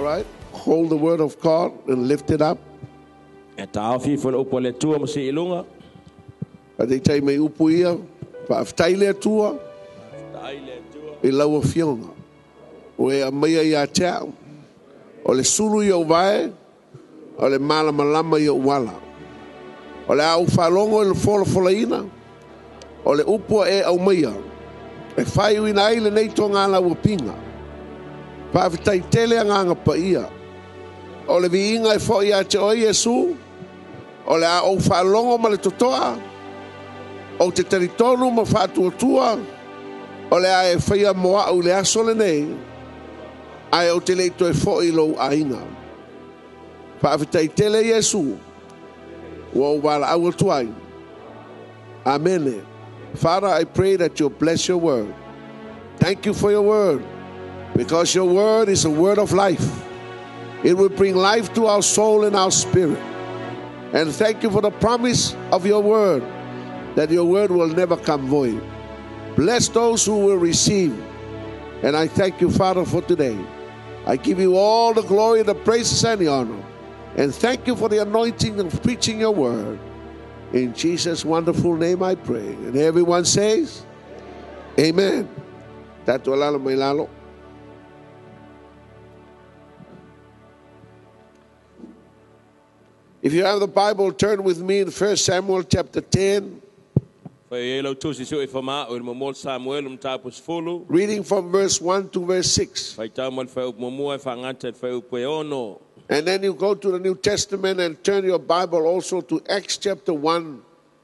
All right. Hold the word of God and lift it up. E taofi ifo le upu a le Atua ma sii i luga. Faataitai mai upu ia, faafetai le Atua Faafetai le Atua. I lau afioga. Ua e aumaia ia te au. O le sulu i ou vae, o le malamalama i ou ala. O le a ou faalogo i le folafolaina, o le upu ua e aumaia, e faaiuina ai lenei togalauapiga. Faafetai tele agaga paia. O le viiga e foi ia te oe Iesu, o le a ou faalogo ma le totoa, ou te talitonu ma faatuatua, o le a e faia mo au i le aso lenei, ae ou te le i toe foi i lou aiga. Faafetai tele Iesu, ua ou valaau atu ai. Amene. Father, I pray that you bless your word. Thank you for your word, because your word is a word of life. It will bring life to our soul and our spirit. And thank you for the promise of your word, that your word will never come void. Bless those who will receive. And I thank you, Father, for today. I give you all the glory, the praises, and the honor. And thank you for the anointing of preaching your word. In Jesus' wonderful name I pray. And everyone says, Amen. Tatou alala mai lalo. If you have the Bible, turn with me in 1 Samuel chapter 10, Fai e lau tusi sue whama o le muamua Samuelu mataupu 10. Reading from verse 1 to verse 6. Faitau mai le fuaiupu muamua e faagata i le fuaiupu e 6. And then you go to the New Testament and turn your Bible also to Acts chapter 1,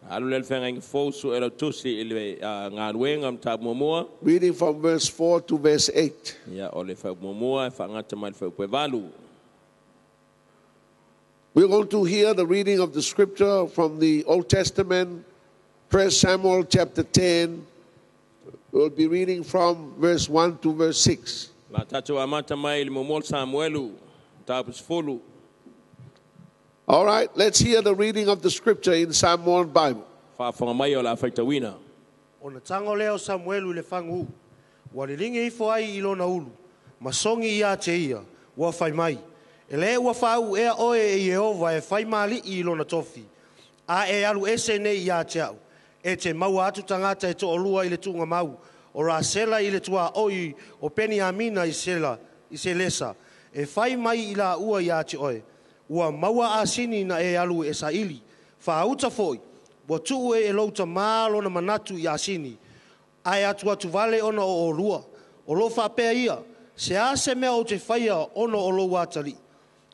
Alu lea i le feagaiga fou sue lau tusi i le galuega mataupu muamua. Reading from verse 4 to verse 8. Ia o le fuaiupu muamua e faagata mai le fuaiupu e 8. We're going to hear the reading of the scripture from the Old Testament, 1 Samuel chapter 10. We'll be reading from verse 1 to verse 6. La tatou amata mai i le muamua Samuelu, mataupu 10. All right, let's hear the reading of the scripture in Samoan Bible. Faafofoga mai o le a faitauina. Ona tago lea o Samuelu i le fagu'u, ua liligi ifo ai i lona ulu, ma sogi iā te ia, ua fai mai, E lē ua faauu ea oe e Ieova e fai ma ali'i i lona tofi, a e alu ese nei iā te a'u. E te maua atu tagata e to'alua i le tuugamau o Rasela i le tuaoi o Peniamina i Sela i Selesa, e fai mai i lāua iā te oe, Ua maua asini na e alu e saili. Faauta fo'i, ua tuu e e lou tamā lona manatu i asini, ae atuatu vale ona o olua. O lo o faapea ia, Se a se mea ou te faia ona o lou atalii?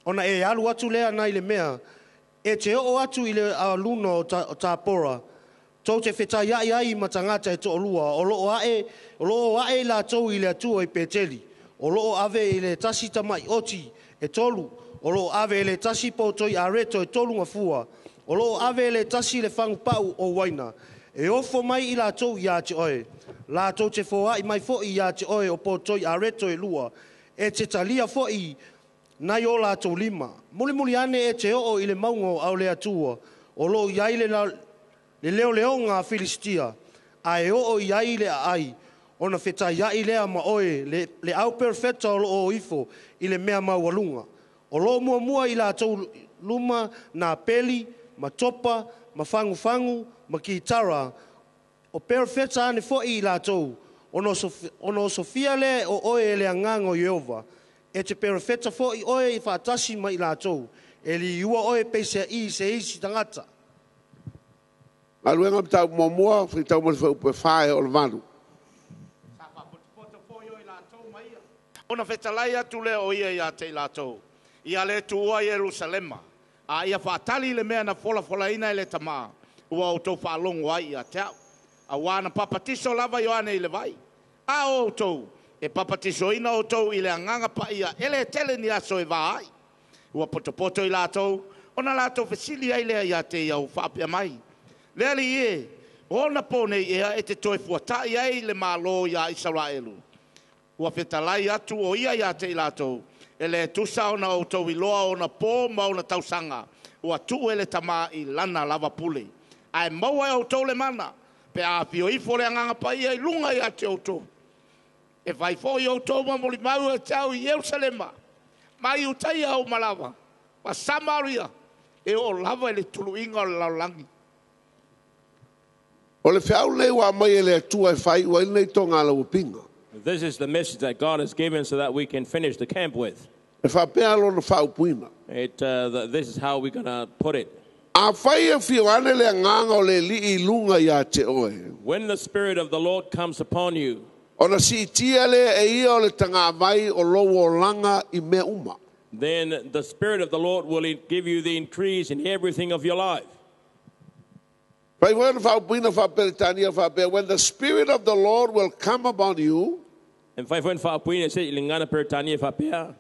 Ona e alu atu lea nai le mea, e te oo atu i le luna o Tapora, tou te fetaiai ai ma tagata e toalua, o loo ae, o loo ae i latou i le Atua i Peteli, o loo ave i le tasi tamai oti e tolu, o loo ave e le tasi potoi areto e tolu gafua, o loo ave e le tasi le fagu pau o uaina, e ofo mai i latou iā te oe. Latou te foai mai fo'i iā te oe o potoi areto e lua, e te talia fo'i nai o latou lima. Mulimuli ane e te oo i le mauga o le Atua, o loo i ai le le leoleoga a Filisitia, a e oo i ai i le aai, ona fetaiai lea ma oe le, le au perofeta o loo o ifo i le mea maualuga. O loo muamua i latou luma nā peli, ma topa, ma fagufagu, ma kitara, o perofeta ane fo'i i latou, ona osofia lea o oe e le Agaga o Ieova. E te perofeta fo'i oe i faatasi ma i latou, e liua oe peisea'i i se isi tagata. Galuega Mataupu Muamua, Faitau ma le Fuaiupu e 4 e oo i le 8. Sa faapotopoto foi o i latou ma ia. Ona fetalai atu lea o ia ia te i latou, Ia le tuua Ierusalema, a ia faatali i le mea na folafolaina e le Tama, ua outou faalogo ai ia te au. Auā na papatiso lava Ioane i le vai, a o outou, e papatisoina outou i le Agaga Paia e le tele ni aso e va ai. Ua potopoto i latou, ona latou fesili ai lea ia te ia ua faapea mai, Le Alii e, o ona pō nei ea e te toe fuata'i ai le Malo iā Isaraelu? Ua fetalai atu o ia ia te i latou, E le tusa ona outou iloa ona pō ma ona tausaga, ua tuu e le Tama i lana lava pule. Ae maua e outou le mana, pe a afio ifo le Agaga Paia i luga ia te outou. E fai foi outou ma molimau ia te au i Ierusalema, Ma Iutaia uma lava. Ma Samaria. E o lava i le tuluiga o le lalolagi. O le feau lenei ua aumai e le Atua e faaiu ai lenei togalauapiga. This is the message that God has given so that we can finish the camp with. E faapea lona faaupuina. This is how we're going to put it. Afai e afio ane le agaga o le Alii i luga ia te oe. When the Spirit of the Lord comes upon you, Ona siitia lea e ia o le tagavai o lou olaga i mea uma. Then the Spirit of the Lord will give you the increase in everything of your life. Fai foi ona faaupuina faa-Peretania faapea, When the Spirit of the Lord will come upon you, E mafai foi ona faaupuina se i le gagana Peretania faapea,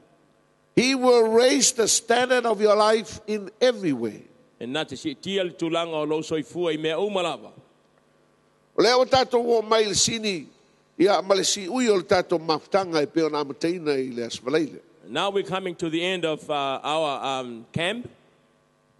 He will raise the standard of your life in every way. E na te siitia le tulaga o lou soifua i mea uma lava. O lea ua tatou oo mai i le sini ia ma le siui o le tatou mafutaga e pei ona amataina i le Aso Faraile. Now we're coming to the end of our camp.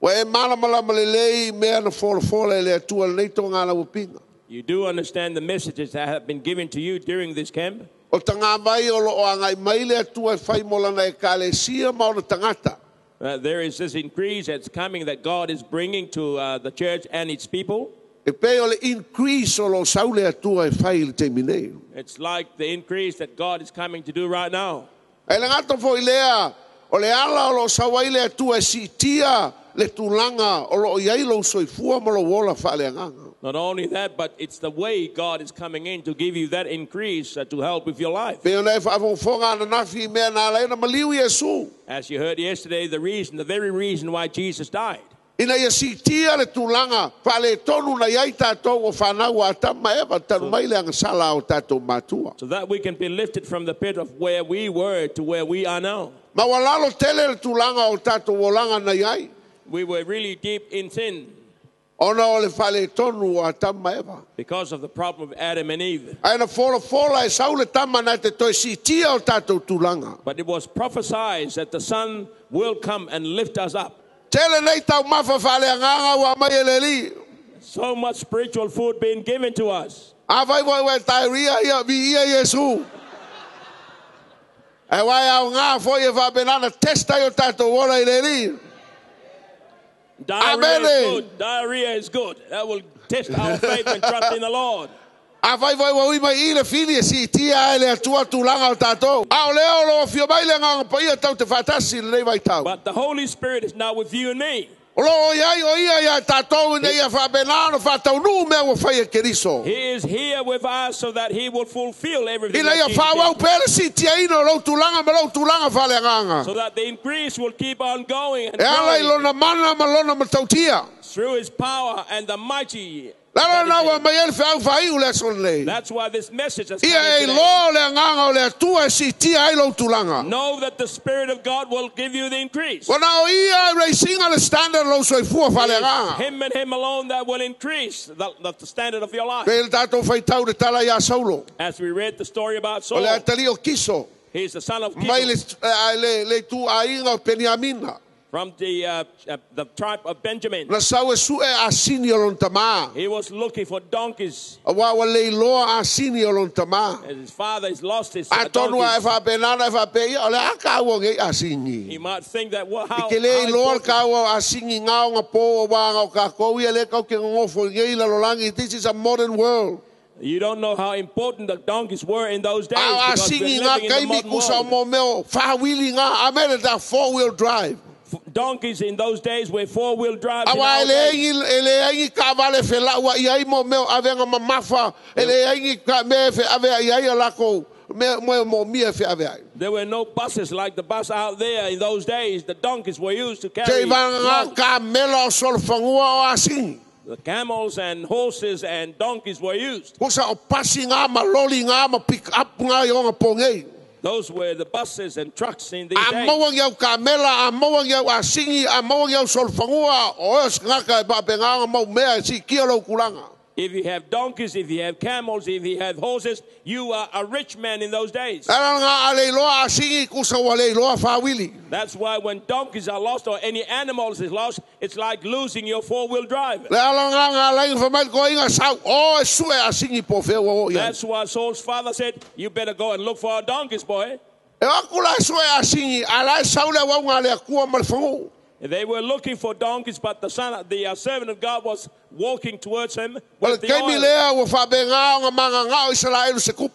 Ua e malamalama lelei i mea na folafola e le Atua i lenei togalauapiga. You do understand the messages that have been given to you during this camp. O tagavai o lo o agai mai le Atua e fai mo lana ekalesia ma ona tagata. There is this increase that's coming that God is bringing to the church and its people. E pei o le increase o lo o sau le Atua e fai i le taimi nei. It's like the increase that God is coming to do right now. E le gata foi lea, o le ala o lo o sau ai le Atua e siitia le tulaga o lo o i ai lou soifua ma lou ola faaleagaga. Not only that, but it's the way God is coming in to give you that increase to help with your life. Pei ona e faafogafoga ananafi i mea na ala ai ona maliu Iesu. As you heard yesterday, the reason, the very reason why Jesus died. Ina ia siitia le tulaga faaletonu na i ai tatou o fanau a Atama ma Eva talu mai le agasala a o tatou matua. So that we can be lifted from the pit of where we were to where we are now. Ma ua lalo tele le tulaga o tatou olaga na i ai. We were really deep in sin. Ona o le faaletonu o Atama ma Eva. Because of the problem of Adam and Eve. Ae na folafola e sau le tama na te toe siitia o tatou tulaga. But it was prophesied that the Son will come and lift us up. Tele nei taumafa faaleagaga ua aumai e le Alii. So much spiritual food being given to us. Afai foi ua e diarrhea, ia viia Iesu. Aua e aoga foi e faapena ona test ai o tatou ola i le Alii. Diarrhea is Amene. good. Diarrhea is good. That will test our faith and trust in the Lord. Afai foi ua ui mai i i le fili e siitia ai le Atua tulaga o tatou. A o lea o lo o afio mai le Agaga Paia tatou te faatasi i lenei vaitau. But the Holy Spirit is now with you and me. O lo o i ai o ia iā tatou ina ia faapena ona faataunuu mea ua fai e Keriso. He is here with us so that he will fulfill everything Ina that ia Jesus faaauau did. pea le siitiaina o lou tulaga ma lou tulaga faaleagaga. So that the increase will keep on going and E ala i growing lona mana ma lona matautia. through his power and the mighty Le ala lena ua aumai ai le feau faaiu le aso lenei. That's why this message has Ia come e today. iloa o le agaga o le Atua e siitia ai lou tulaga. Know that the Spirit of God will give you the increase. Ua na o ia e raising le standard o lou soifua faaleagaga. Him and him alone that will increase the standard of your life. Pei le tatou faitau le tala iā Saulo. As we read the story about O Saul, le atalii o Kiso. He's the son of Mai Kish. le, le, le ituaiga o Peniamina. From the tribe of Benjamin. Na sau e sue asini o lona tamā. He was looking for donkeys. Auā ua le iloa asini o lona tamā. And his father has lost his Atonu a e donkeys. faapena ona e faapea, ia, o le a kāua o nei asini? He might think that, well, I how, te le how iloa le important kāua o asini ngā o ngā pō o wā ngā o kākou ia le kau ke ngongofo i nei lalolagi. This is a modern world. You don't know how important the donkeys were in those days. A o because asini we're ngā living in the kaimi modern kusa o world. mō meo whāwili ngā. Amene ta four-wheel drive. Donkeys in those days were four-wheel drive. Aua e leai ni, e leai ni taavale e felauai ai mo mea o avega mamafa, e leai ni ka mea e feaveai ai a lakou mea mo e moomia e feaveai. There were no buses like the bus out there in those days. The donkeys were used to carry Te vagagā loads. kamela o solofanua o asini. The camels and horses and donkeys were used. Kusa o pasi ngā ma loli ngā ma pick up ngā i onga pongei. Those were the buses and trucks in these A days. maua i au kamela, a maua i au asini, a maua i au solofanua, o eo se ngaka e paapega nga mau mea e sikia lou kulaga. If you have donkeys, if you have camels, if you have horses, you are a rich man in those days. Le ala lena a le iloa asini kusa ua le iloa whāwili. That's why when donkeys are lost or any animals is lost, it's like losing your four-wheel drive. Le ala ngā ngā lainga whamai ko inga sau, o e sue asini po whea ua o i ai. That's why Saul's father said, you better go and look for our donkeys, boy. E aku la sue asigi, a la e sau le auauga a le Atua ma le faguu. They were looking for donkeys, but the servant of God was walking towards him O le with the taimi oil. lea ua faapegā ona magagao Isaraelu se kupu.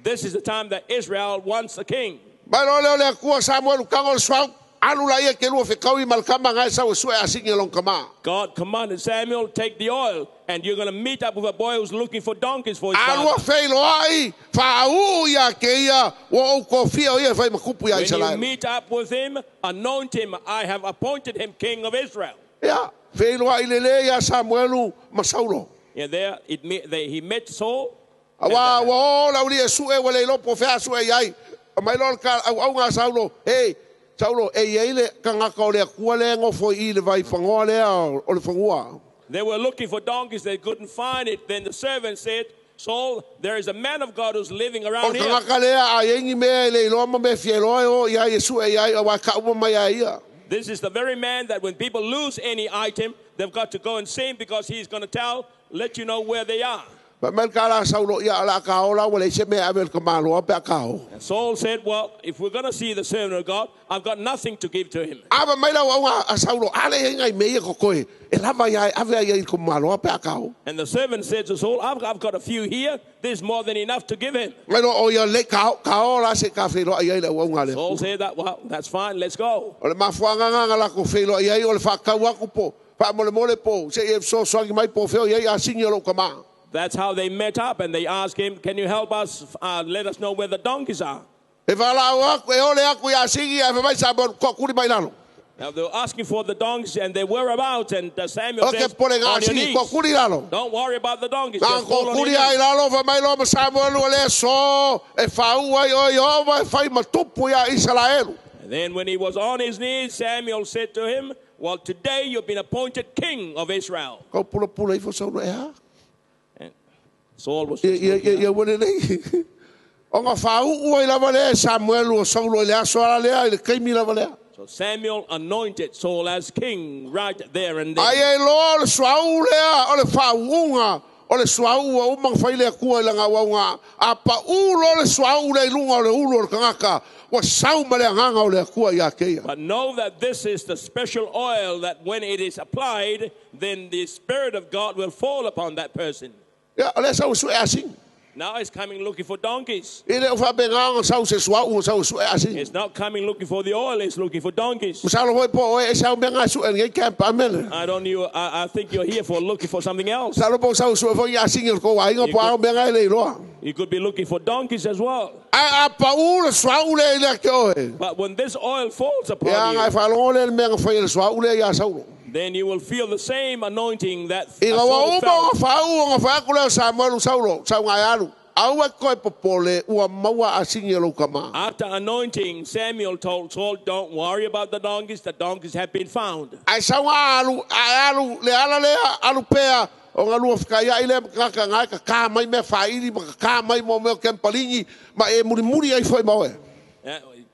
This is the time that Israel wants a king. Mai loa lea o le Atua Samuelu kago le suau, alu laia ke lua fekaui ma le kama gae sau e sue asigi e lona kamā. God commanded Samuel, take the oil, and you're going to meet up with a boy who's looking for donkeys for his Alua father. feiloai, faauu iā kēia, ua ou kofia o ia e fai ma kupu iā When you Isaraelu. meet up with him, anoint him. I have appointed him king of Israel. Ia, feiloai lelē iā Samuelu ma Saulo. And there he met Saul. Auā ua o le aualii e suʻe ua le iloa po o fea suʻe i ai. Mai loa le auauga a Saulo, hei, Saulo, e iai le tagata o le Atua lea e gofo i i le vaifagoa lea o le fagua. They were looking for donkeys, they couldn't find it. Then the servant said, Saul, there is a man of God who's living O around le here. tagata lea a iai ni mea e le iloa ma mea fia iloa e o i ai e suʻe i ai, auā kaʻuma mai a ia. This is the very man that when people lose any item, they've got to go and see him because he's going to let you know where they are. Fai mai le kālā Saulo, ia o le a kao la ua leai se mea e ave i le kamāloa pe a kao. And Saul said, well, if we're going to see the servant of God, I've got nothing to give to him. Ava mai le auauga a Saulo, a le iai ngai mea ia kokoe, e lava ia e ave ai ai i le kamāloa pe a kao. And the servant said to Saul, I've got a few here. There's more than enough to give him. Mai loa o ia le kao, kao la se ka wheiloa i ai le auauga le Saul Atua. said that, well, that's fine, let's go. O le mafuaga ngā lako wheiloa i ai o le whakau aku po, whaamolemole po, se i e fesoasoani mai po feo i ai asigi o lou kamā. That's how they met up, and they asked him, can you help us, let us know where the donkeys are? E whalau aku, e ole aku i asigi, e whamai sa mo kua kuri mai lalo. Now they were asking for the donkeys and their whereabouts, and Samuel O ke says, pole ngā on your asigi, knees. kua kuri lalo. Don't worry about the donkeys. Ngā Just fall kua on your kuri ai knees. lalo, whamai loa ma Samuel ua lea so, e whau ai o Iehova, e whai matupu ia Israelu. And then when he was on his knees, Samuel said to him, well, today you've been appointed king of Israel. Kau pula pula ifo Saulo e ha? And Saul was Ia, just ia, looking ia, up. ia, ua lelei. O ngā whāuu ai lava lea e Samuel o Saulo i le aso ala lea, i le kaimi lava lea. So Samuel anointed Saul as king right there and then. Ai e loa o le suau lea, o le whāuunga, o le suau ua umang whai le akua i langa uaunga. A pa ulo le suau le ilunga o le ulu o le kangaka, ua sau ma le anganga o le akua i a keia. But know that this is the special oil that when it is applied, then the Spirit of God will fall upon that person. Ia, o le sau sue asing. Now he's coming looking for donkeys. I le o whapenganga sau se suau o sau sue asing. He's not coming looking for the oil, he's looking for donkeys. Masalo hoi po oe e sau mea ngā sue ngai camp, amen. I don't you I think you're here for looking for something else. Salo po sau sue foi asing il ko wainga po ao mea ngai le iloa. You could be looking for donkeys as well. Ai a pa u le suau le i le ke oe. But when this oil falls Ia upon ngai you, whalongo le mea ngā whai le suau le ia Saulo. then you will feel the same anointing that I ngā Saul wa uma felt. ngā whau ngā whai aku leo Samuel Saulo, sau ngai alu. Au e koe popole ua maua asingi e lou kamā. After anointing, Samuel told Saul, don't worry about the donkeys. The donkeys have been found. Ai sau ngā alu, ai alu, le ala lea, alu pea, o ngā lua whikai ai lea makaka ngai ka kā mai mea whairi, ma ka kā mai mō mea kempalini, ma e muri muri ai whai maoe.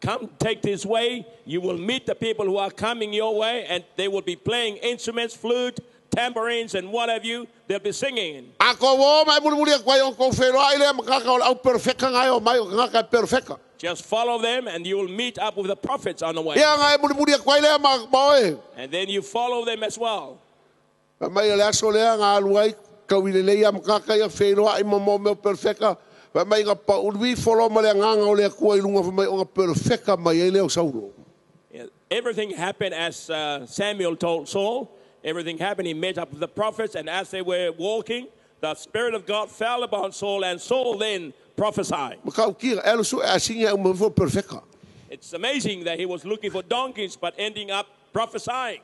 Come take this way. You will meet the people who are coming your way, and they will be playing instruments, flute, tambourines, and what have you. They'll be singing. A ko wō mai muri muri a kwai o kou wheroa i lea makaka o le au perfeka ngai o mai o ngaka e perfeka. Just follow them, and you will meet up with the prophets on the way. Ia ngai muri muri a kwai lea ma maoe. And then you follow them as well. Fa mai o le aso lea ngā alu ai, kau i le lei a makaka ia wheroa i mō mea perfeka. Fa mai ngā paului wholo ma le nganga o le akua i lunga fa mai o ngā perfeka mai e leo Saulo. Yeah, everything happened as Samuel told Saul. Everything happened. He met up with the prophets, and as they were walking, the Spirit of God fell upon Saul, and Saul then prophesied. Ma kau kia, e alu su e asinga e umawhua perfeka. It's amazing that he was looking for donkeys, but ending up prophesying.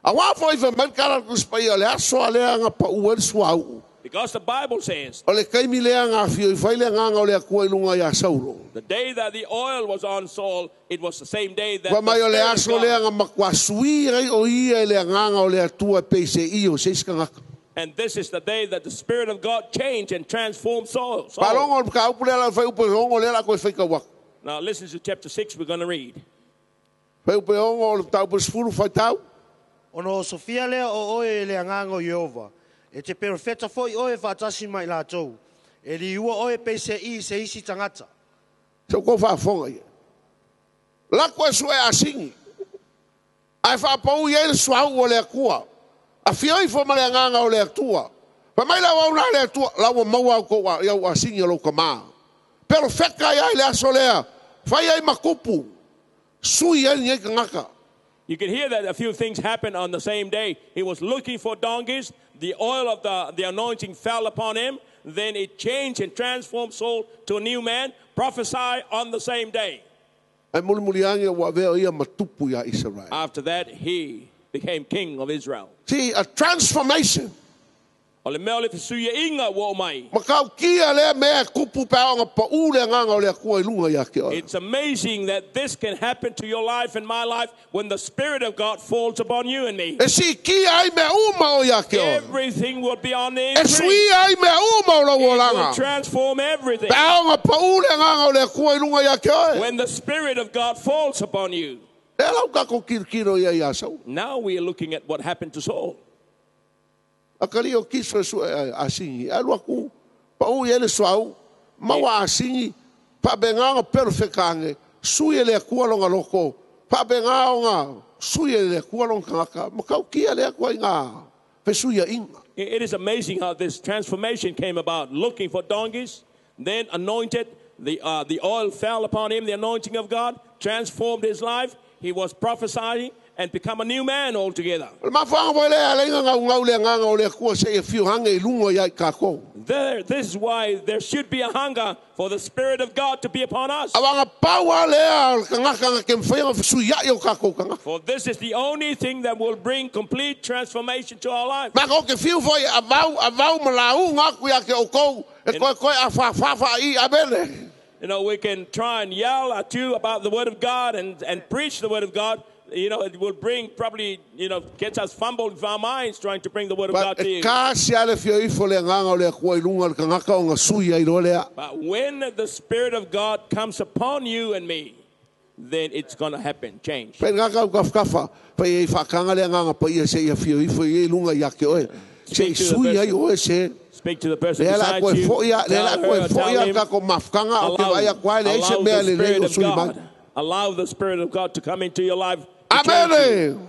A wā fo i whamai kara kuspai o le aso a lea ngā pa uel suau. Because the Bible says, O le kaimi lea ngā whio i whai lea ngā ngā o le akua i lunga i a Saulo. the day that the oil was on Saul, it was the same day that Wa mai o the le Spirit of aso lea God, ngā makua sui ai o ia i lea ngā ngā o le atua pei se i o se iska ngaka. And this is the day that the Spirit of God changed and transformed Saul. Saul. Palongo o ka upu lea la whai upe hongo lea la koe whai ka waka. Now listen to chapter 6 we're going to read. Whai upe hongo o le tau sefulu whai tau. Ona o sofia lea o oe e le anganga o Iehova. E te perofeta foi oe whaatasi mai lātou. E li ua oe pe se i se isi tangata. Sau kou whaafonga ia. Lako e sue asingi. Ae faapau i ai le suauu o le Atua. Afio ifo ma le agaga o le Atua. Fai mai le auauna a le Atua, la ua maua au tou i au asigi o lou tama. Perofeka ai ai le aso lea, fai ai ma tupu, sui ai lenei tagata. You can hear that a few things happened on the same day. He was looking for donkeys. The oil of the anointing fell upon him. Then it changed and transformed Saul to a new man. Prophesy on the same day. Ae mulimuli ane ua avea o ia ma tupu iā Isaraele. After that, he became king of Israel. See, a transformation. O le mea o le fesuiaiga ua oo mai. Matautia lea mea e tupu pe a ona paū le Agaga o le Atua i luga ia te oe. It's amazing that this can happen to your life and my life when the Spirit of God falls upon you and me. E siitia ai mea uma o ia te oe. Everything will be on the E increase. suia ai mea uma o lou It will olaga. transform everything. Pe a ona paū le Agaga o le Atua i luga ia te oe. When the Spirit of God falls upon you. Lea la ua tatou tilotilo ia iā Saulu. Now we are looking at what happened to Saul. Akalii o Kiso e sue asigi. Alu atu, paū i ai le suauu, maua asigi, faapena ona pelofeka ane, sui e le Atua lona loto, faapena ona sui e le Atua lona tagata, matautia lea ituaiga fesuiaiga. It is amazing how this transformation came about. Looking for donkeys, then anointed, the oil fell upon him, the anointing of God, transformed his life. He was prophesying and become a new man altogether. O le mafuaaga foi lea e ala ai ona gaugau le Agaga o le Atua seia afio ane i luga ia i tatou. This is why there should be a hunger for the Spirit of God to be upon us. Aua na pau lava lea o le tagata na te mafai ona fesuiai o tatou tagata. For this is the only thing that will bring complete transformation to our life. Ma tatou te fiu foi e avau, avau ma lauga atu ia te outou e koekoe a fāfā faai amene. We can try and yell at you about the Word of God and preach the Word of God. It will bring probably, you know, gets us fumbled with our minds trying to bring the Word of God But to e you. kasi lava le afio ifo o le Agaga o le Atua i luga o le tagata ona sui ai loa lea. But when the Spirit of God comes upon you and me, then it's going to happen, change. Fai lena kau kafakafa, fai e whaakanga le agaga paia se i awhio ifo i e lunga i a ke oe. Se i Speak to the sui ai person. oe se. Speak to the person Lea la beside koe you. foi a, lea la Tell koe her, foi tell a him, kako mafukanga o te allow, vai a koe le allow se mea the le lei Spirit o of sui mai. God. Allow the Spirit of God to come into your life. To change you. Amene.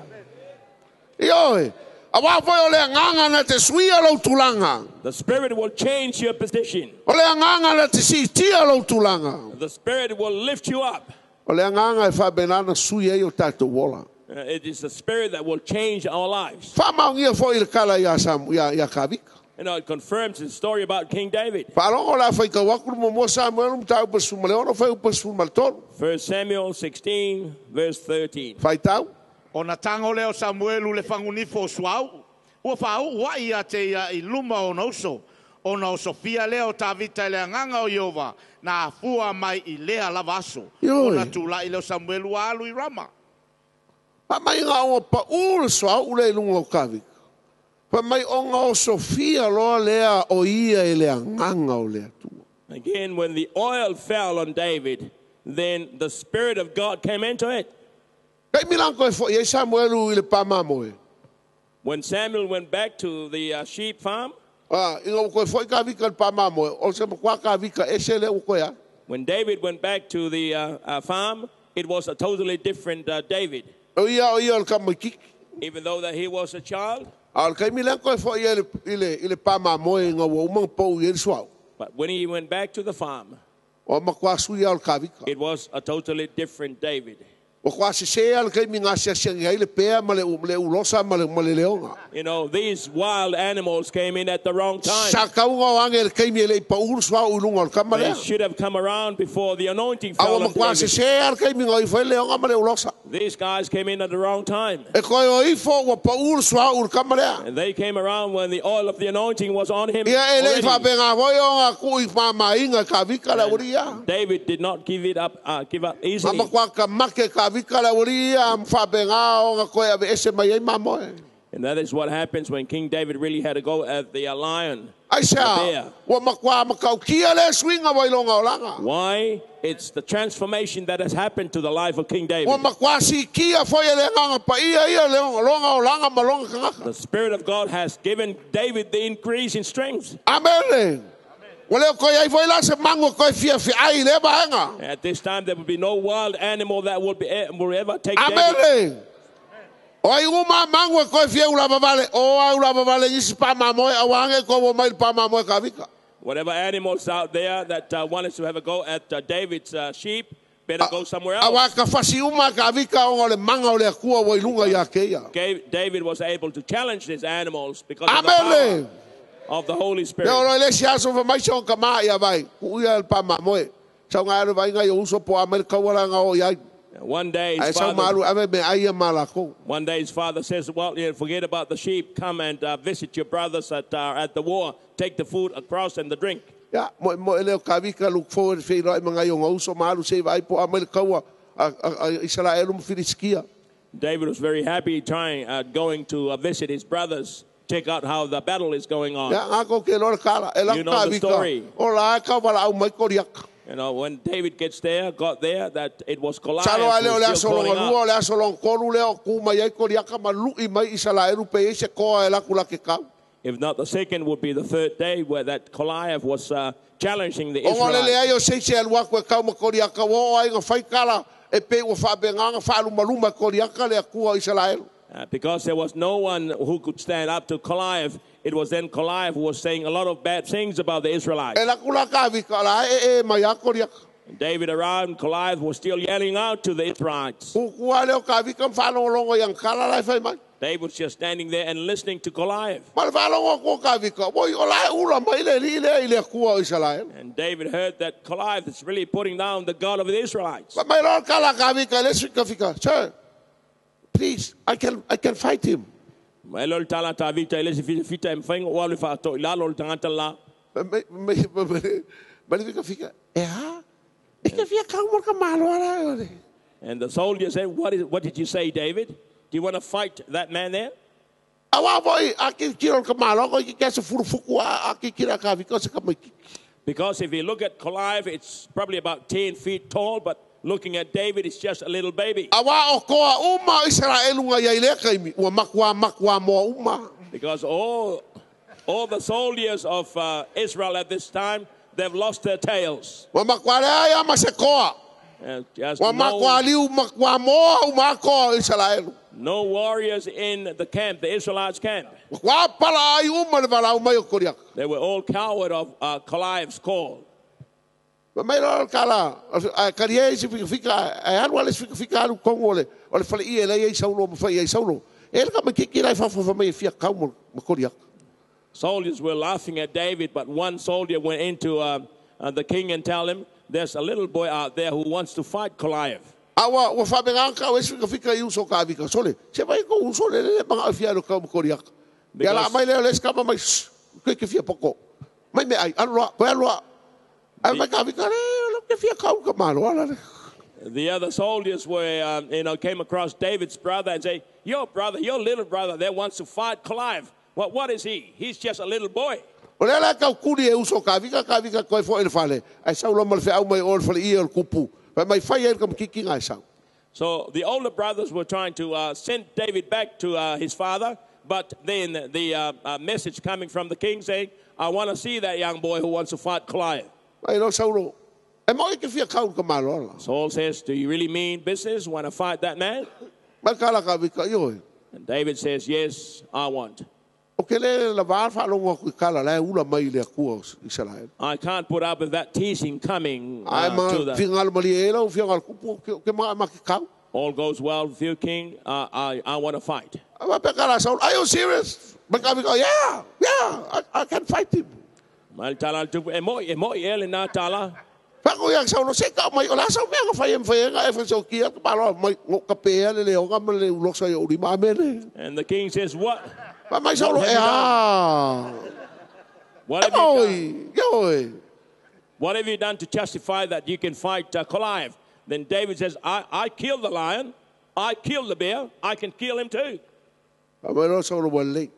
I oe. Auā foi o le agaga na te suia lou tulaga. The Spirit will change your position. O le agaga na te siitia lou tulaga. The Spirit will lift you up. O le agaga e faapena ona sui ai o tatou ola. It is the Spirit that will change our lives. Faamaogia foi i le kala iā Samu, iā, iā Kavika. It confirms the story about King David. Faalogo la faitau atu le muamua Samuelu mataupu 16, fuaiupu 13. 1 Samuel 16, verse 13. Faitau. Ona tago lea o Samuelu le fagunifo o suauu. Ua faauu ai ia te ia i luma o ona uso. Ona osofia lea o Tavita i le agaga o Ieova, na afua mai i lea lava aso. Ioe. Ona tula'i lea o Samuelu ua alu i Rama. Fai mai ina ua paū le suauu lea i luga o Kavika. Fai mai ona osofia loa lea o ia i le agaga o le Atua. Again, when the oil fell on David, then the Spirit of God came into it. Taimi la na toe fo'i ai Samuelu i le pāmamoe. When Samuel went back to the sheep farm, Ah, ina ua toe fo'i Kavika i le pāmamoe, o se matua Kavika ese lea ua toe a. When David went back to the farm, it was a totally different David. O ia o ia o le tamaititi. Even though that he was a child. A o le taimi lea na toe fo'i ai i le, i le pāmamoe ina ua uma ona pau i ai le suauu. But when he went back to the farm, O matua sui lava o le Kavika. it was a totally different David. Ua toa sesē lava le taimi na asiasi ai le pea ma le, le ulosa ma le, ma le leoga. These wild animals came in at the wrong time. Sa tauga o age i le taimi e le i paū le suauu i luga o le kama They lea. should have come around before the anointing A fell ua on matua David. sesē lava le taimi na o ifo ai le leoga ma le ulosa. These guys came in at the wrong time. E koe o ifo ua paū le suauu i le kama lea. And they came around when the oil of the anointing was on him Ia e le i already. faapena foi ona tuu i māmāiga e Kavika le aualii ia. David did not give up easily. Ma matua kamake Kavika le aualii ia ma faapena ona koe aveese mai ai mamoe. And that is what happens when King David really had to go at the lion. Ai The sea, bear. ua matua matautia lea suiga mai loga olaga. Why? It's the transformation that has happened to the life of King David. Ua matua sikia foi e le agaga paia ia le loga olaga ma loga tagata. The Spirit of God has given David the increase in strength. Amene. Ua le o koe ai foi la se mago e koe fiafiai i lea vaega. At this time, there will be no wild animal that will ever take David. Amene. O ai uma mago e koe fia ulavavale, o ai ulavavale isi pa mamoe, a wange ko wo mai pa mamoe ka vika. Whatever animals out there that wanted to have a go at David's sheep, better go somewhere A wa else. ka fasi uma ka vika o le manga o le akua wa ilunga ia ke ia. David was able to challenge these animals because of the Amene. power of the Holy Spirit. Le olo le si aso fa mai son kama ia vai. Ku ia pa mamoe. Sau ngā alu vai ngai o uso po a mai kaua la ngā o iai. One day, Ai his sau father, malu ave me ai a malako. one day his father says, well, yeah, forget about the sheep. Come and visit your brothers at the war. Take the food across and the drink. Ia, mo mo ele o kavika look forward fe roi manga i o uso malu se vai po a mai kaua a Israelu mo Filistia. David was very happy going to visit his brothers, check out how the battle is going on. Ia, ngā ko ke lora kala, e You know the story. O la ka wala au mai koriaka. You know, when David got there, that it was Goliath Salo ale who o le was still aso calling longa lua, out. o le aso longa kolu leo, ku mai ai koriaka ma lui mai Israelu pe e se koa e laku la ke kau. If not the second, would be the third day where that Goliath was challenging the O ngā lele Israelites. ai o seise alu aku e kau ma koriaka, o ai ngā whai kala, e pe ua whaapenganga, whaalumaluma koriaka le akua o Israelu. Because there was no one who could stand up to Goliath, it was then Goliath who was saying a lot of bad things about the Israelites. E laku la ka vika la e e mai a koriaka. David arrived and Goliath was still yelling out to the Israelites. Kukua leo ka vika mwhalongolongo yang kala lai whai mai. David was just standing there and listening to Goliath. Ma le whalongo kua ka vika, woi o lai ula mai le li le i le akua o Israel. And David heard that Goliath is really putting down the God of the Israelites. Ma mai loa kala ka vika le sui ka vika, sir, please, I can fight him. Mai lo le tala ta vita ele se fita fita e mfainga o le whaato i lalo le tangata la. Ma le vika fika, e ha? E ke fia kau mo ka malo ala e ole. And the soldier said, what did you say, David? Do you want to fight that man there? Awa voi, a ki kira ka malo, ko ki kesa furufuku a ki kira ka vika se ka mai kiki. Because if you look at Goliath, it's probably about 10 feet tall, but looking at David, it's just a little baby. Awa o koa uma Israelu nga iai lea kaimi, ua makua makua moa uma. Because all the soldiers of Israel at this time, they've lost their tails. Ua makua lea ia ma se koa. Just Ua makua liu makua moa uma koa Israelu. no warriors in the camp, the Israelites' camp. Ua kua pala ai uma le walau mai o koriaka. They were all coward of Goliath's call. Ma mai loa kala, a kari e si fika fika, a alu ale si fika fika alu kongo o le fale i e lei ei saulo, ma fai ei saulo. E le ka ma kiki lai whawhawha mai e fia kau ma koriaka. Soldiers were laughing at David, but one soldier went into the king and tell him, there's a little boy out there who wants to fight Goliath. Awa, ua whapenga kau e si fika fika i uso ka vika. Sole, se mai ko uso le le manga fia lo kau ma koriaka. Ia la mai leo le skama mai, shh, koe ke fia poko. Mai me ai, alu loa, koe alu loa. Ai mai ka vika le, lo ke fia kau ka malo ala le. The other soldiers were, came across David's brother and say, your brother, your little brother there wants to fight Goliath. Well, what is he? He's just a little boy. O lea la kau kuri e uso ka vika, ka vika koe fo e le fale. Ai sau lo ma le wheau mai o le fale i o le kupu. Pai mai whai e le kamkiki ngai sau. So the older brothers were trying to send David back to his father, but then the message coming from the king saying, I want to see that young boy who wants to fight Goliath. Mai lo saulo, e mo i ke fia kau ka malo ala. Saul says, do you really mean business? Want to fight that man? Mai kala ka vika i oe. And David says, yes, I want. O ke le la vā whaalongo aku i kala, la e ula mai le akua o Israel. I can't put up with that teasing coming Ai ma to the... whingalo mali e lau, whingalo kupu, ke maa ma ke kau. All goes well with you, king. I want to fight. Ai ma pe kala Saul, are you serious? Mai ka vika, yeah, yeah, I can fight him. Mai tala tupu, e moi, e moi ele nā tala. Whako ia Saulo, se ka mai, o la sau mea ka whai e mwhai e nga e whai kia, ka palo mai, ngo ka pea le leonga ma le ulosa i o urima amene. And the king says, what? Ma mai Saulo, e ha. What have you done? What have you done to justify that you can fight Goliath? Then David says, I killed the lion, I killed the bear, I can kill him too. Ma mai lo Saulo wa lei.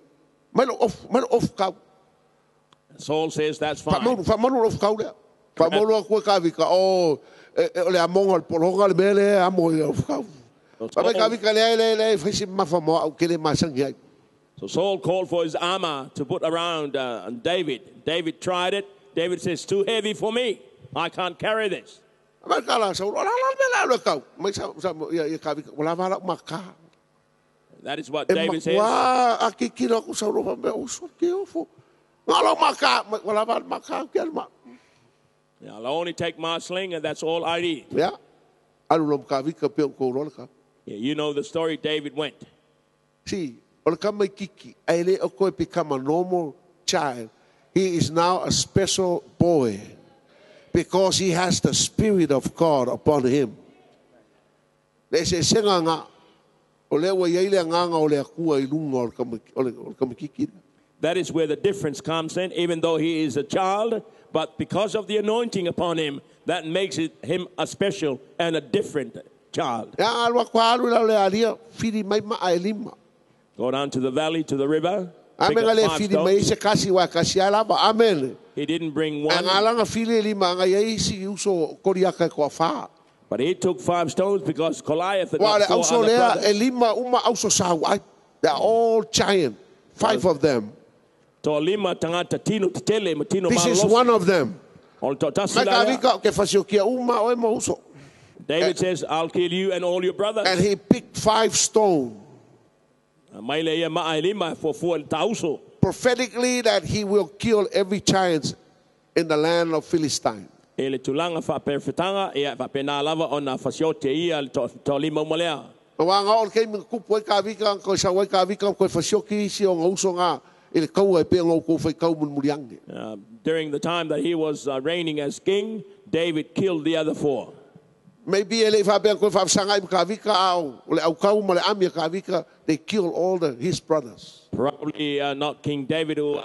Mai lo off kau. Saul says, that's fine. Whamaru off kau lea. Whamaru aku e kawika, o le amonga, le polonga, le mele, amo i off kau. Whamai kawika lea, lea, lea, whaisi mawha moa au kele masangi ai. So Saul called for his armor to put around David. David tried it. David says, Too heavy for me. I can't carry this. Mai ka la Saulo, la la me la le kau. Mai sa sa ia ia ka vika, wala wala maka. That is what E David says. makua a ki kilo ku Saulo fa me uso ke ofo. Ngalo maka, wala wala maka ke alma. I'll only take my sling and that's all I need. Ya. Alu lo ka vika pe ko lo ka. Yeah, you know the story David went. See, o le kama i kiki, ai le o koe become a normal child. He is now a special boy because he has the Spirit of God upon him. Le se senga ngā, o le ua iai le nganga o le akua i lunga o le kama, o le kama kiki. That is where the difference comes in, even though he is a child, but because of the anointing upon him, that makes him a special and a different child. Ia alua kwa alu la le alia, whiri mai ma a e lima. Go down to the valley, to the river. Pick Amen up le five whiri mai stones. se kasi wa kasi alava. Amen. He didn't bring A one, ngā langa whiri e lima, ngā iai isi uso koriaka e koa whā. but he took five stones because Goliath had Wa got le four auso other lea brothers. e lima uma auso sau ai. They are all giant. Five of them. To lima tangata tino tetele ma tino This is malolosi. one of them. O le toatasi Mai la ka lea. vika ke fasiokia uma o e ma uso. David says, I'll kill you and all your brothers. And he picked five stone. Mai le ia maa e lima fuafua le tauso. Prophetically that he will kill every giant in the land of Philistine. E le tulanga whaaperewhitanga, ia whaapena lava o nā fasiote ia le to lima uma lea. Wa ngā o le keimi kupu ai ka vika, koe sau ai ka vika, koe fasioki isi o ngā uso ngā i le kaua e pē ngā kou whai kau mun muriange. During the time that he was reigning as king, David killed the other four. Maybe e le whapea koe whaafsanga i ka vika au, o le au kau ma le ami a ka vika, they kill all his brothers. Probably not King David who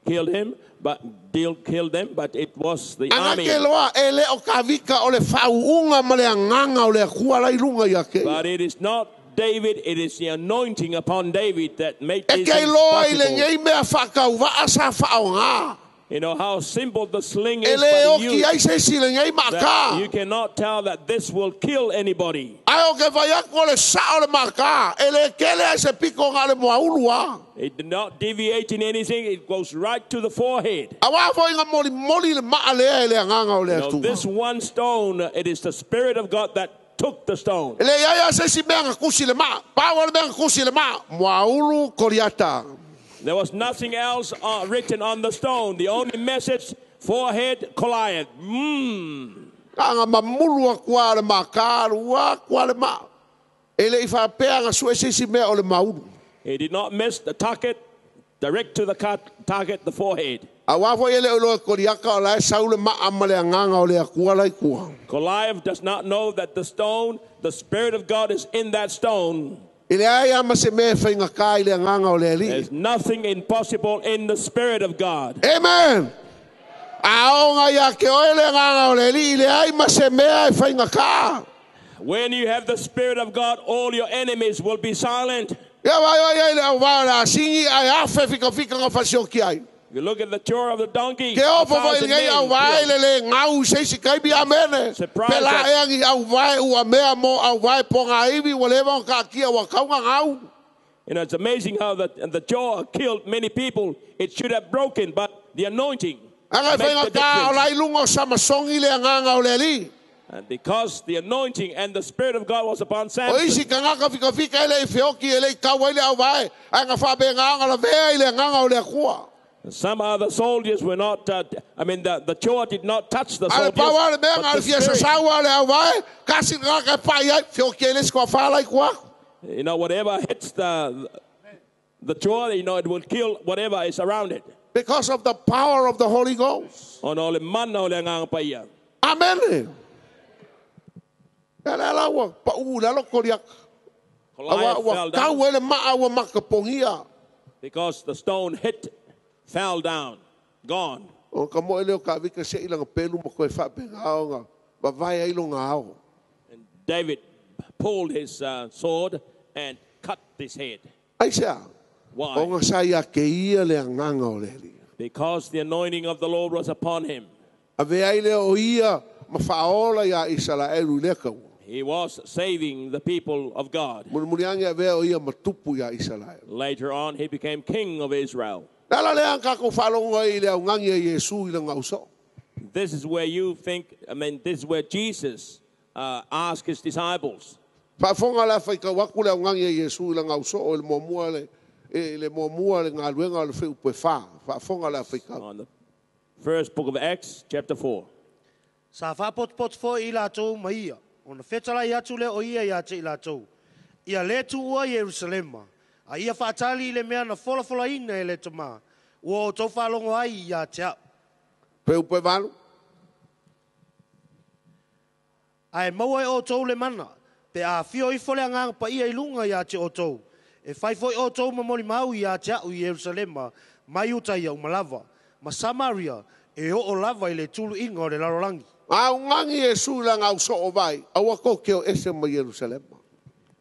killed him, but deal killed them, but it was the Anga army. ke loa e le o ka vika o le whauunga ma le anganga o le akua lai lunga ia ke. But it is not David, it is the anointing upon David that made E these ke things loa i le possible. ngei mea whakau waa sa whaonga. You know how simple the sling E is, le but oki you, ai se si le ngei that maka. you cannot tell that this will kill anybody. Ai o ke vai aku o le sao le maka. E le kele ai se piko ngā le moaulua. It did not deviate in anything, it goes right to the forehead. A wā foi ngā moli moli le maa lea e le anganga o le You know, atua. this one stone, it is the Spirit of God that took the stone. E le ia se si mea ngā kusi le maa. Pāwa le mea ngā kusi le maa. Moaulu koriata. There was nothing else written on the stone. The only message, forehead, Goliath. Anga mamulu akua le maka, lua akua le maa. E le i whapea ngā sue se si mea o le maulu. He did not miss the target, direct to the target, the forehead. A wā foi ele o loe koriaka o lae sau le maa ma le anganga o le akua lai kua. Goliath does not know that the stone, the Spirit of God is in that stone. I le ai ama se mea whainga kā i le anganga o le ali. There's nothing impossible in the Spirit of God. Amen. A onga ia ke oe le anganga o le ali, i le ai ma se mea e whainga kā. When you have the Spirit of God, all your enemies will be silent. Ia vai oi ai le au vā le asingi ai afe fika fika ngā whasioki ai. You look at the tour of the donkey. Ke a opo foi thousand ngei men au vai killed. le le ngau se si kaibi a mene. Surprise Pe la that- e angi au vai ua mea mo au vai po ngā iwi ua lewa o ka kia ua kaunga ngau. You know, it's amazing how the jaw killed many people. It should have broken, but the anointing Anga made whainga the kā o difference. lai lunga o samasongi le anganga o le ali. And because the anointing and the Spirit of God was upon O Samson, isi kangaka fika fika ele i whioki ele i kaua i le au vai. Anga whape ngā anga la vea i le anganga o le akua. some other soldiers were not, the jaw did not touch the Ale soldiers. pawa le mea but ngā the le fia Spirit, sasaua le au vai. Kasi ngā ka pai ai whioki ele sikoa whālai kua. you know, whatever hits the jaw, you know, it will kill whatever is around it. Because of the power of the Holy Ghost. Ona o le mana o le anganga paia. Amen. Ia le ala ua pa u le alo koriaka. Awa Goliath ua fell down kau ele maa ua makapongia. because the stone hit, fell down, gone. O ka mo ele o ka vika se ilanga pelu ma koe whape ngā o ngā. Wawai ai lo ngā ao. And David pulled his sword and cut his head. Ai sea. Why? O ngā sai a ke ia le anganga o le ali. Because the anointing of the Lord was upon him. A ve ai le o ia ma whaola ia Isaraelu le kaua. He was saving the people of God. Murimuriange a vea o ia matupu ia Isaraelu. Later on, he became king of Israel. Le ala lea kako whaalongo ai i le au ngangi e Iesu i le ngauso. This is where you think, I mean, this is where Jesus asked his disciples. Faafonga la whai kau aku le au ngangi e Iesu i le ngauso o le muamua le, e le muamua le ngāluenga o le wheu pe whā. Faafonga la whai kau. On the first book of Acts, chapter 4. Sa faapotopoto foi i latou ma ia, ona fetalai atu lea o ia ia te i latou. Ia le tuua Ierusalema, a ia faatali i le mea na folafolaina e le Tamā, ua outou faalogo ai ia te au. Wheu pe valu. Ae maua e outou le mana, pe a afio ifo le agaga paia i luga ia te outou. E fai foi outou ma molimau ia te au i Ierusalema, ma Iutaia uma lava, ma Samaria, e oo lava i le tuluiga o le lalolagi. Au ngangi Iesu i le ngauso o vai, aua ko keo ese ma Yerusalema.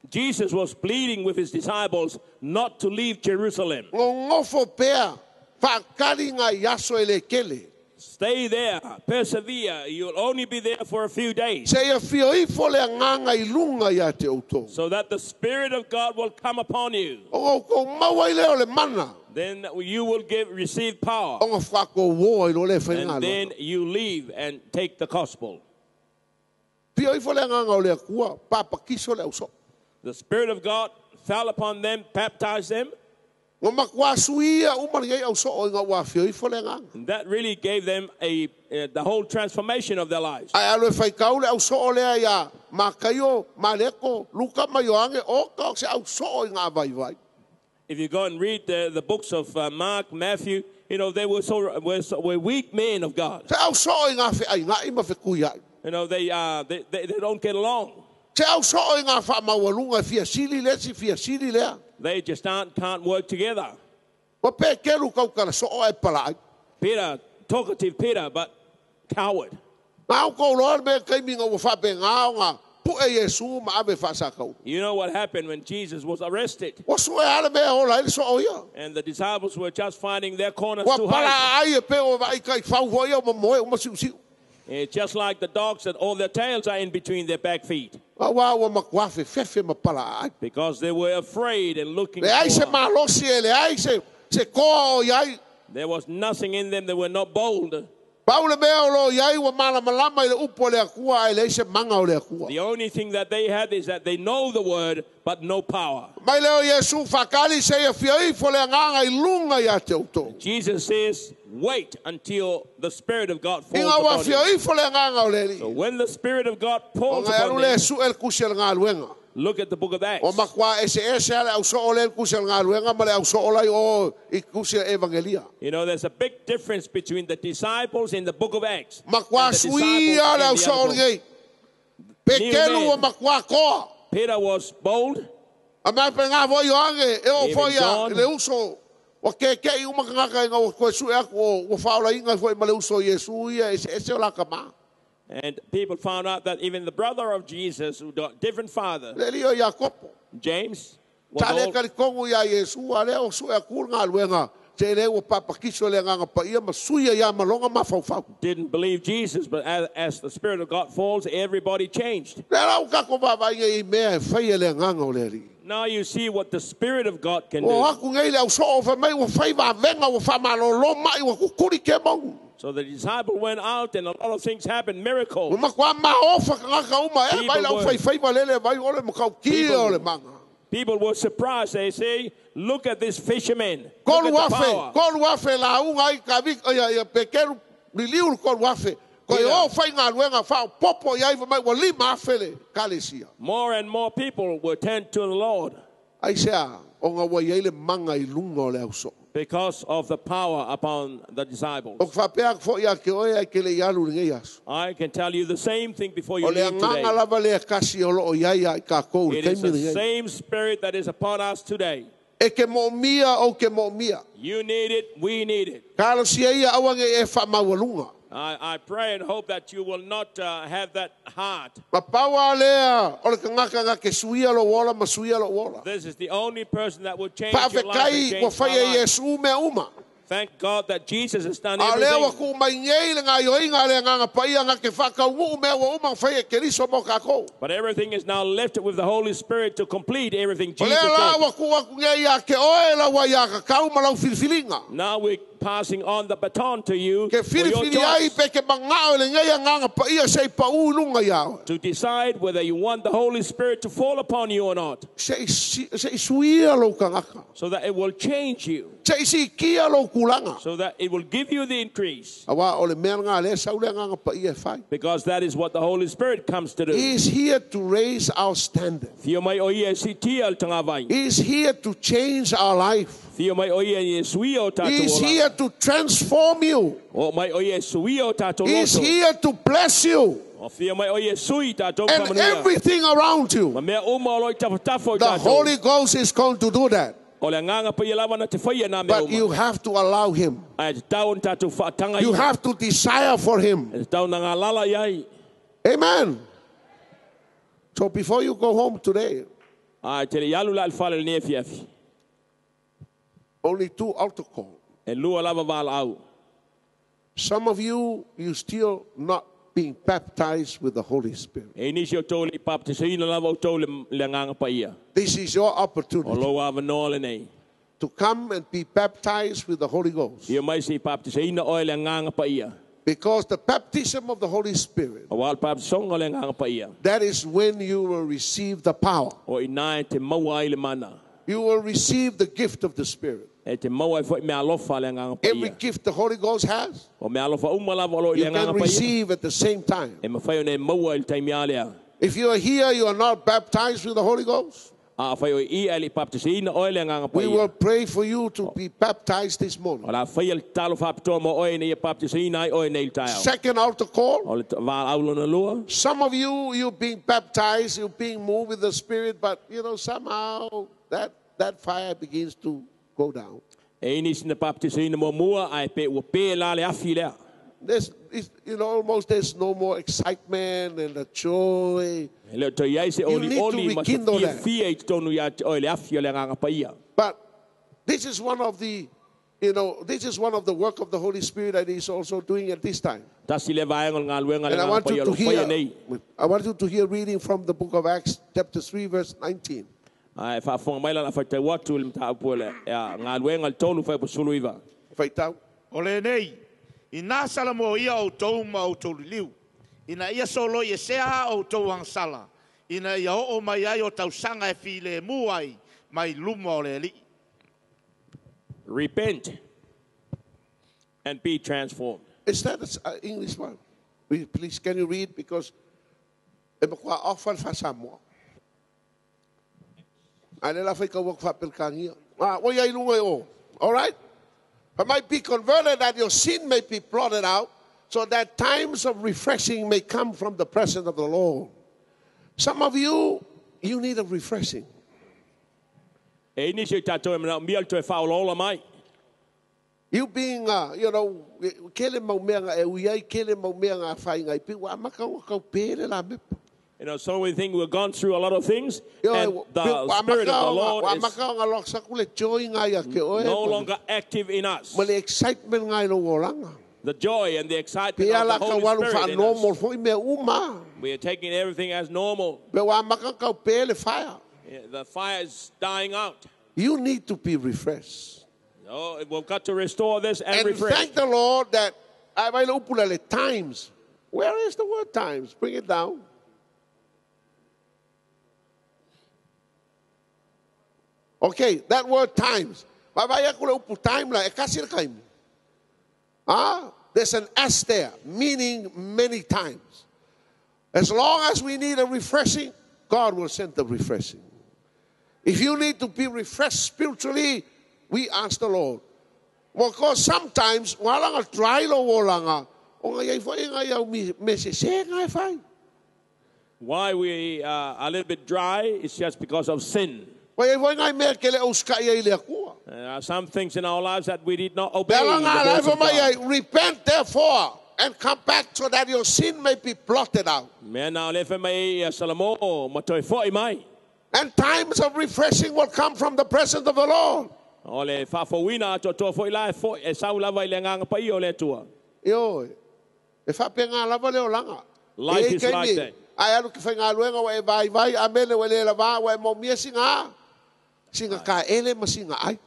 Jesus was pleading with his disciples not to leave Jerusalem. Ngongofo pea, whaakari ngā iaso e le kele. Stay there, persevere. You'll only be there for a few days. Se ia fio ifo le anganga i lunga ia te outou. So that the Spirit of God will come upon you. O kou maua i leo le mana. Then you will receive power. O ngā whako woa i lo le whai And then you leave and take the gospel. Fio ifo le anganga o le akua, papakiso le auso. The Spirit of God fell upon them, baptized them. And that really gave them the whole transformation of their lives. If you go and read the books of Mark, Matthew, you know, they were were weak men of God. You know, they don't get along. They just can't work together. Peter, talkative Peter, but coward. You know what happened when Jesus was arrested? And the disciples were just finding their corners to hide. It's just like the dogs that all their tails are in between their back feet. Because they were afraid and looking for. There was nothing in them. They were not bold. The only thing that they had is that they know the word, but no power. Jesus says, wait until the Spirit of God falls upon you. So when the Spirit of God falls upon them, look at the book of Acts. You know, there's a big difference between the disciples in the book of Acts and the disciples in the other book. Peter was bold. Even John. And people found out that even the brother of Jesus, who got different father, James, was old. Didn't believe Jesus, but as the Spirit of God falls, everybody changed. Now you see what the Spirit of God can do. So the disciple went out and a lot of things happened, miracles. People were surprised. They say, look at this fisherman. Look at the power. More and more people were turned to the Lord. Because of the power upon the disciples. I can tell you the same thing before you leave today. It is the same spirit that is upon us today. You need it, we need it. I pray and hope that you will not have that heart. This is the only person that will change your life and change my life. Thank God that Jesus has done A o lea ua everything. kuu mai nei le gaioiga a le agaga paia ga ke faakauguu mea ua uma fai e Keriso mo kakou. But everything is now left with the Holy Spirit to complete everything O Jesus lea la did. ua kuu aku nei ia ke oe lau ai kakau ma lau filifiliga. Now we're passing on the baton to you Ke for your filifili ai choice pe ke mangao le nei agaga paia sei pau i luga iā oe. to decide whether you want the Holy Spirit to fall upon you or not, Se'i suia lou kagaka. so that it will change you, Se'i sikia lou kulaga. so that it will give you the increase, Auā o le mea lagā lea sau le agaga paia e fai. because that is what the Holy Spirit comes to do. He is here to raise our standard. Fio mai o ia e sitia le tagavai. He is here to change our life. Fio mai o ia e suia o He tātou is olaga. here to transform you. O mai o ia e suia o tātou He is loto. here to bless you O fia mai o ia e sui tātou and whamanuia. everything around Ma you. mea uma o loi tafatafa o The tātou. Holy Ghost is going to do that. O le nganga pa ia lava na te whaia nā mea But uma. you have to allow him. Ai te tau na tātou whaatanga You ia. have to desire for him. E te tau na ngā lala iai. Amen. So before you go home today, Ai te le ialu la alfale le nia fiafi. only two altar call. E lua lava wala au. Some of you, you still not being baptized with the Holy Spirit. E nisi o tō le baptisaina lava o tō le nganga pa ia. This is your O opportunity lo awa noa le nei. to come and be baptized with the Holy Ghost. Ia mai se baptisaina oe le nganga pa ia. Because the baptism of the Holy Spirit, O wā le baptisonga le nganga pa ia. that is when you will receive the power. O i nai te maua ai le mana. You will receive the gift of the Spirit. E te maua ai foi mea alofa le nganga pa Every ia. gift the Holy Ghost has, O mea alofa uma lava o lo i you le can nganga pa ia. receive at the same time. E mawhai o nei maua i le taimi a lea. If you are here, you are not baptized with the Holy Ghost, A whai o i ai le baptisaina oe le nganga pa we ia. will pray for you to be baptized this morning. O la whai le talo whapitoa mo oe nei e baptisaina ai oe nei le taeo. Second altar call. O le wā aulona lua. Some of you, you're being baptized, you're being moved with the Spirit, but you know, somehow that fire begins to go down. E ini sina baptisaina mo mua ai pe ua pe la le afi lea. There's, it's, you know, almost there's no more excitement and the joy. E leo toi ai se You oli need to oli ma se rekindle fia that. fia i tonu ia te oe le afi o le nganga pa ia. But this is one of the, you know, this is one of the work of the Holy Spirit that He's also doing at this time. Tasi le vaenga o le ngā luenga le And I nganga want pa you ia to lo whaia hear, nei. I want you to hear reading from the book of Acts, chapter 3, verse 19. Ai whaafonga mai la la whaitai watu le mtaapu le ia, ngā luenga le tolu whai posulu iwa. Faitau. O le nei, i nā sala mo ia o tau ma o tau liliu. Ina ia solo i e sea o tau hangsala. Ina ia o mai ai o tausanga e file mu ai mai luma o le alii. Repent and be transformed. Is that an English one? Please, can you read? Because e makua ofa le faasamoa. A le la fai ka wak faapelekagia. Ah, o iai lunga i o. All right? But might be converted that your sin may be blotted out, so that times of refreshing may come from the presence of the Lord. Some of you, you need a refreshing. E ini se tātou e mana mia le toe whaolaola mai. You being, you know, kele mau mea ngā e ui ai, kele mau mea ngā whai ngā i pi, wa maka ua kau pere la mepa. You know, so we think we've gone through a lot of things, Yo, and the Spirit of the Lord is maka o ngā loksa kule joy ngā ia ke oe. no longer active in us. Ma le excitement ngā i lo olanga. The joy and the excitement Pea of la the ka Holy walu Spirit wha in normal us. foi mea uma. We are taking everything as normal. Pe wa maka kau pere fire. Yeah, The fire is dying out. You need to be refreshed. Oh, we've got to restore this and, And refresh. thank the Lord that I vai le upula le times. Where is the word times? Bring it down. Okay, that word times. Vai vai aku le upu time la e kasi le kaimu. Ah, there's an S there, meaning many times. As long as we need a refreshing, God will send the refreshing. If you need to be refreshed spiritually, we ask the Lord. Because sometimes, walanga dry lo walanga, o ngai ai foi ngai au mi me se se ngai fai. Why we are a little bit dry is just because of sin. Wai ai foi ngai mea ke le au skai ai le akua. There are some things in our lives that we did not obey. Pela The ngā lai voice of mai God. ai, repent therefore and come back so that your sin may be blotted out. Mea nā le whai mai ia Salamo, ma toi foi mai. And times of refreshing will come from the presence of the Lord. O le faafouina atoatoa foi la e foi e sau lava i le agaga paia o le Atua. Ioe. E faapena lava le olaga. Life E i is taimi, like that. Ae alu ki faigaluega ua e vaivai, amene ua le lavā, ua e maomia siga siga kaele ma siga ai.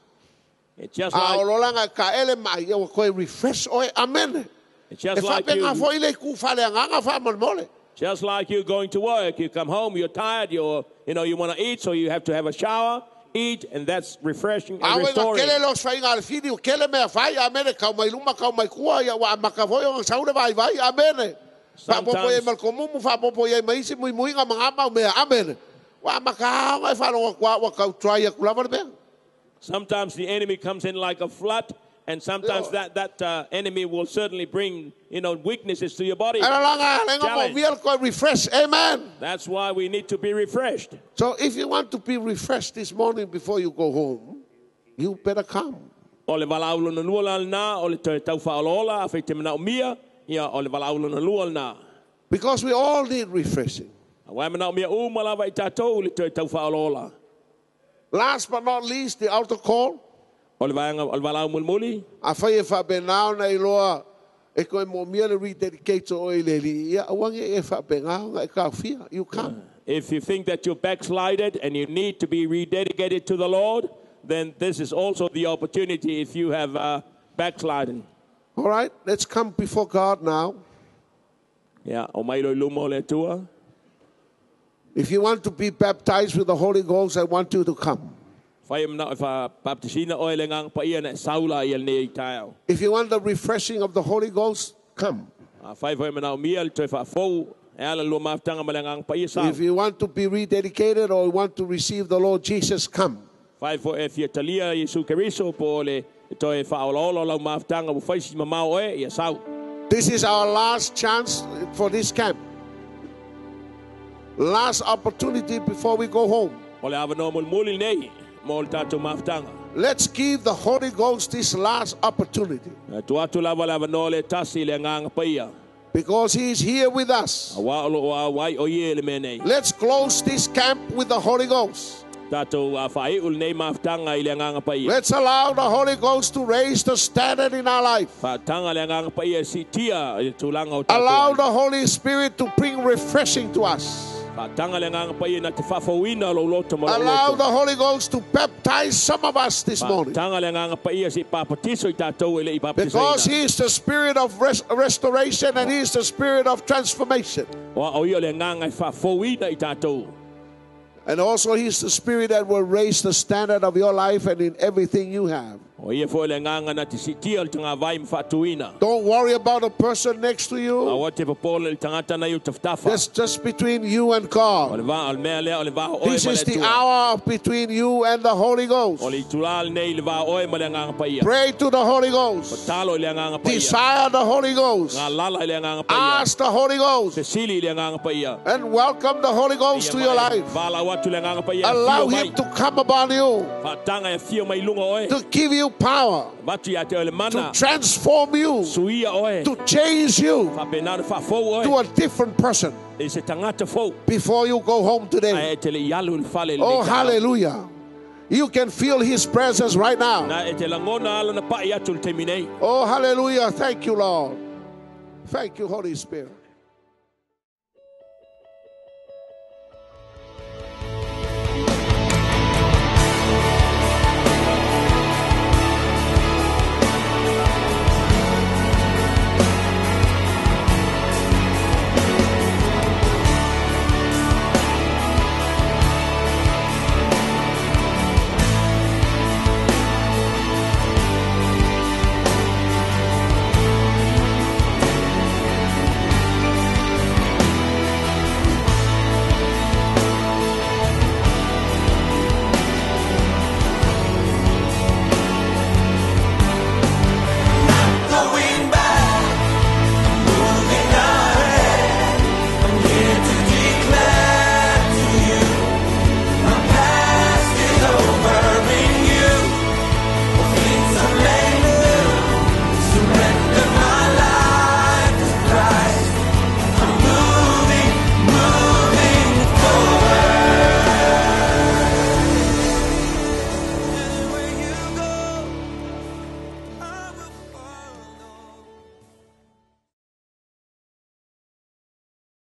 It's just A like, o lolaga e kaele ma ai, ia ua toe refresh oe, amene. it's E just like faapena you, foi le ku faaleagaga faamolemole. just like you going to work. You come home, you're tired, you want to eat, so you have to have a shower, eat, and that's refreshing and A oe na restoring. kele le osofaiga a le fili, o kele mea fai, amene, kau mai luma, kau mai kua, ia ua amaka foi ona sau le vaivai, amene. Faapopo i ai ma le komumu, faapopo i ai ma isi muimuiga ma ngā mau mea, amene. Ua amaka aoga e faalogo atu a ua kau try aku lava le mea. Sometimes the enemy comes in like a flood, and sometimes Yeah. that enemy will certainly bring, weaknesses to your body. Ae lalaga alega mo Challenge. via le koe refresh, amen. That's why we need to be refreshed. So if you want to be refreshed this morning before you go home, you better come. O le valaau lona lua la lena, o le toe tau whaolola, a whai te manao mia, ia o le valaau lona lua lena. Because we all need refreshing. A wai manao mia uma lava i tātou le toe tau whaolola. Last but not least, the altar call. O le vaega, o le valaau mulimuli, A fai e whaapenao na iloa e koe mo mia le rededicate o i le li. Ia awange e whaapenao nga e kaufia. You come. if you think that you're backslided and you need to be rededicated to the Lord, then this is also the opportunity if you have backslidden. All right, let's come before God now. Ia, o mai loi luma o le Atua. If you want to be baptized with the Holy Ghost, I want you to come. Whai mana e wha baptisina oe le ngang pa ia na saula ia nei taeo. If you want the refreshing of the Holy Ghost, come. A whai whai mana o mia le toe whaafou, e ala lua mafutanga ma le ngang pa ia sau. If you want to be rededicated or you want to receive the Lord Jesus, come. Whai fo e fia talia Yesu Keriso po le toe whaolaola lau mafutanga ua whaisi mamao oe ia sau. This is our last chance for this camp. Last opportunity before we go home. O le awanoa mulimuli nei mo le tātou mafutanga. Let's give the Holy Ghost this last opportunity Tu atu lava le awanoa le tasi le nganga paia. because He is here with us. A wā olo o a wai o ie le mea nei. Let's close this camp with the Holy Ghost. Tātou a whae ul nei mafutanga i le nganga paia. Let's allow the Holy Ghost to raise the standard in our life. Whaatanga le nganga paia si tia i tūlanga o tātou. Allow ai. the Holy Spirit to bring refreshing to us. Whaatanga le nganga paia na te whawhauina lo loto ma lo Allow loto. the Holy Ghost to baptize some of us this morning. Whaatanga le nganga paia si papatiso i tātou e le i Because baptisaina. He is the spirit of restoration and He is the spirit of transformation. Wa o ia le nganga i whawhauina i tātou. And also, He is the spirit that will raise the standard of your life and in everything you have. O ia fo le nganga na te sitia le tanga vai mwhaatuina. Don't worry about the person next to you. Awa te papola le tangata na i o tawhatafa. That's just between you and O God. le vā, o le mea lea, o le vā oe This ma le is the Atua. hour between you and the Holy O Ghost. le itulal nei le vā oe ma le nganga paia. Pray to the Holy Ghost. Talo i le nganga paia. Desire the Holy Ghost. Ngā lala i le nganga paia. Ask the Holy Ghost Te sili i le nganga paia. and welcome the Holy Ghost to your life. Wālau atu le nganga paia. Allow Whio mai. Him to come upon you, Whaatanga e whio mai lunga oe. to give you power, Watu ia te ole to mana. transform you, Suia oe. to change you Whapenā whaafou to oe. a different person E se tangata fou. before you go home today. Ai e te le ialu le fale le Oh, nei tāu. hallelujah. You can feel His presence right now. Na e te langona ala na pai atu le teimi nei. Oh, hallelujah. Thank you, Lord. Thank you, Holy Spirit.